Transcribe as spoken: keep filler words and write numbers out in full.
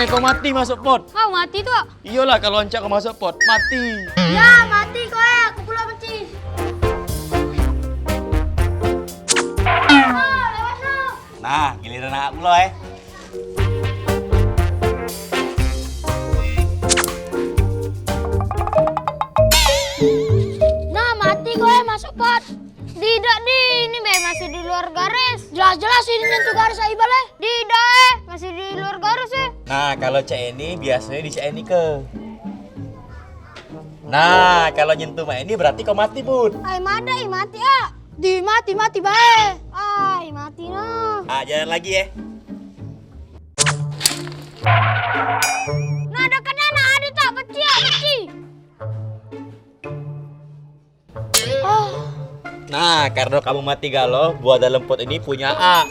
Eh, kau mati masuk pot. Kau mati tu, Ak. Iyolah, kalau ancak kau masuk pot, mati. Ya, mati kau, eh. Aku pulo mati. Oh, lewat tu. Nah, giliran aku pulo, eh. Nah, mati kau, eh, masuk pot. Tidak, Di. Ini be masih di luar garis. Jelas-jelas ini nyentuh garis, Aibal, eh. Tidak, eh. Masih di luar garis, eh. Nah, kalau cak ini biasanya di cak ini ke. Nah, kalau nyentuh mak ini berarti kau mati, Bun. Ai, mada, ai, mati, ah. Di mati, mati bae. Ai, mati nah. Ah, jalan lagi, eh. Nah, dah kena, nah, ada tak peci, ah, peci. Ah. Nah, karena kamu mati galo, buah dalam pot ini punya A.